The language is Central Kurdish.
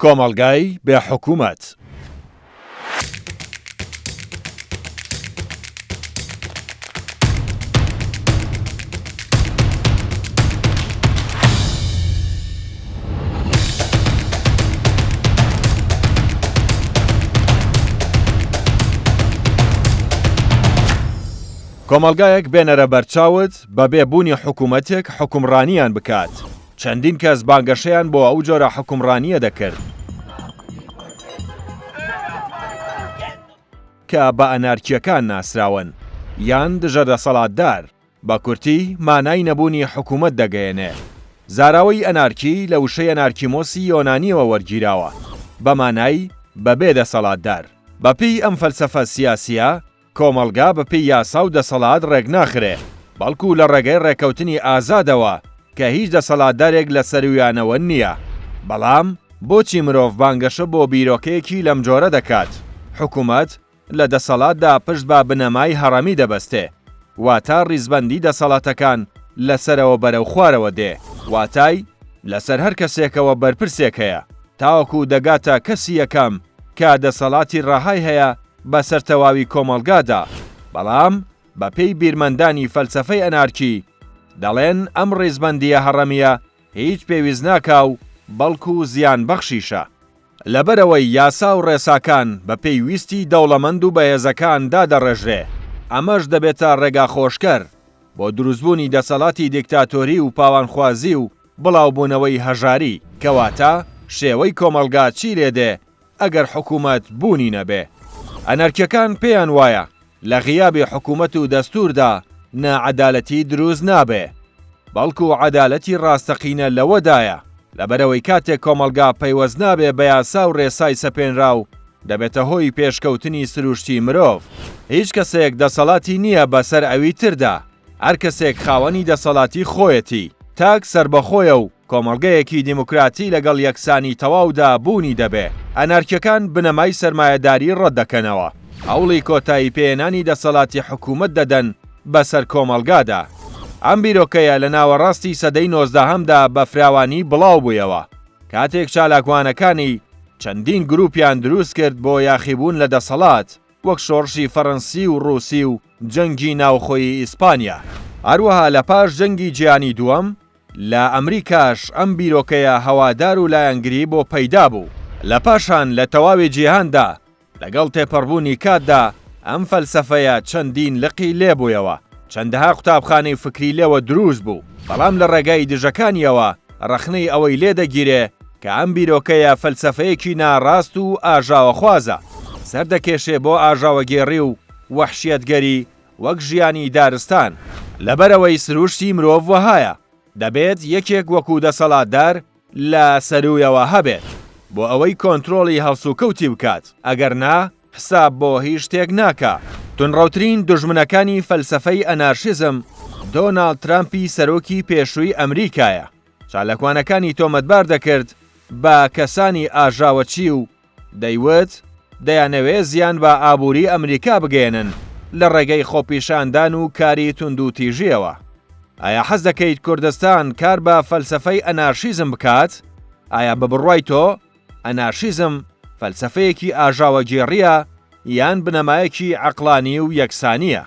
کۆمەڵگای بێ حکوومەت. کۆمەڵگایەک بێنەرە بەرچاوت بەبێ بوونی حکوومەتێک حوکمڕانییان بکات. چەندین کەس بانگەشەیان بۆ ئەو جۆرە حوکمڕانییە دەکرد. کە بە ئەنارکییەکان ناسراون یان دژەدەسەڵاتدار، بە کورتی مانای نەبوونی حکوومەت دەگەیەنێ. زاراوەی ئەنارکی لە وشەی ئەنارکیمۆسی یۆنانییەوە وەرگیراوە بە مانای بەبێ دەسەڵاتدار. بەپێی ئەم فەلسەفە سیاسییە، کۆمەڵگا بەپێی یاسا و دەسەڵات ڕێکناخرێ، بەڵکو لە ڕێگەی ڕێکەوتنی ئازادەوە کە هیچ دەسەڵاتدارێک لە سەروویانەوە نییە. بەڵام بۆچی مرۆڤ بانگەشە بۆ بیرۆکەیەکی لەمجۆرە دەکات؟ حکومەت لە دەسەڵاتدا پشت بە بنەمای هەڕەمی دەبەستێ، واتە ڕیزبەندی دەسەڵاتەکان لە سەرەوە بەرەو خوارەوە دێ، واتای لەسەر هەر کەسێکەوە بەرپرسێک هەیە تاوەکو دەگاتە کەسی یەکەم کە دەسەڵاتی ڕەهای هەیە بەسەر تەواوی کۆمەڵگادا، بەڵام بەپێی بیرمەندانی فەلسەفەی ئەنارکی دەڵێن ئەم ڕیزبەندییە هەڕەمییە هیچ پێویست ناکا و بەڵکو زیانبەخشیشە. لەبەرئەوەی یاسا و ڕێساکان بەپێی ویستی دەوڵەمەند و بەهێزەکان دادەڕێژرێ، ئەمەش دەبێتە ڕێگاخۆشکەر بۆ دروستبوونی دەسەڵاتی دیکتاتۆری و پاوانخوازی و بڵاوبوونەوەی هەژاری، کەواتە شێوەی کۆمەڵگا چی لێدێ ئەگەر حکوومەت بوونی نەبێ. ئەنارکیەکان پێیان وایە لە غیابی حکوومەت و دەستووردا ناعەدالەتی دروست نابێ. بەڵکو عەدالەتی ڕاستەقینە لەوەدایە لەبەرئەوەی کاتێک کۆمەڵگا پەیوەست نابێ بە یاسا و ڕێسای سەپێنراو دەبێتە هۆی پێشکەوتنی سروشتی مرۆڤ. هیچ کەسێک دەسەڵاتی نییە بەسەر ئەوی تردا. هەر کەسێک خاوەنی دەسەڵاتی خۆیەتی. تاک سەربەخۆیە و کۆمەڵگەیەکی دیموکراتی لەگەڵ یەکسانی تەواودا بوونی دەبێ. ئەنارکیەکان بنەمای سەرمایەداری ڕەت دەکەنەوە. هەوڵی کۆتایی پێهێنانی دەسەڵاتی حکوومەت دەدەن بەسەر کۆمەڵگادا. ئەم بیرۆکەیە لە ناوەڕاستی سەدەی نۆزدەهەمدا بە فراوانی بڵاو بوویەوە، کاتێک چالاکوانەکانی چەندین گرووپیان دروست کرد بۆ یاخیبوون لە دەسەڵات، وەک شۆڕشی فەڕەنسی و ڕووسی و جەنگی ناوخۆیی ئیسپانیا. هەروەها لە پاش جەنگی جیهانی دووەم لە ئەمریکاش ئەم بیرۆکەیە هەوادار و لایەنگری بۆ پەیدا بوو. لە پاشان لە تەواوی جیهاندا لەگەڵ تێپەڕبوونی کاتدا ئەم فەلسەفەیە چەندین لقی لێبوویەوە، چەندەها قوتابخانەی فکری لێوە دروست بوو، بەڵام لە ڕێگای دژەکانیەوە ڕەخنەی ئەوەی لێدەگیرێ کە ئەم بیرۆکەیە فەلسەفەیەکی ناڕاست و ئاژاوەخوازە، سەردەکێشێ بۆ ئاژاوەگێڕی و وەحشیەتگەری وەک ژیانی دارستان. لەبەرئەوەی سروشتی مرۆڤ وەهایە، دەبێت یەکێک وەکو دەسەڵاتدار لە سەروویەوە هەبێت، بۆ ئەوەی کۆنترۆڵی هەڵسوکەوتی بکات، ئەگەر نا حساب بۆ هیچ شتێک ناکا. توندڕەوترین دوژمنەکانی فەلسەفەی ئەنارشیزم، دۆناڵد ترامپی سەرۆکی پێشووی ئەمریکایە، چالاکوانەکانی تۆمەتبار دەکرد بە کەسانی ئاژاوەچی و دەیوت، دەیانەوێ زیان بە ئابووری ئەمریکا بگەیەنن لە ڕێگەی خۆپیشاندان و کاری توندوتیژییەوە. ئایا حەز دەکەیت کوردستان کار بە فەلسەفەی ئەنارشیزم بکات؟ ئایا بە بڕوای تۆ ئەنارشیزم فەلسەفەیەکی ئاژاوەگێڕییە یان بنەمایەکی عەقڵانی و یەکسانییە؟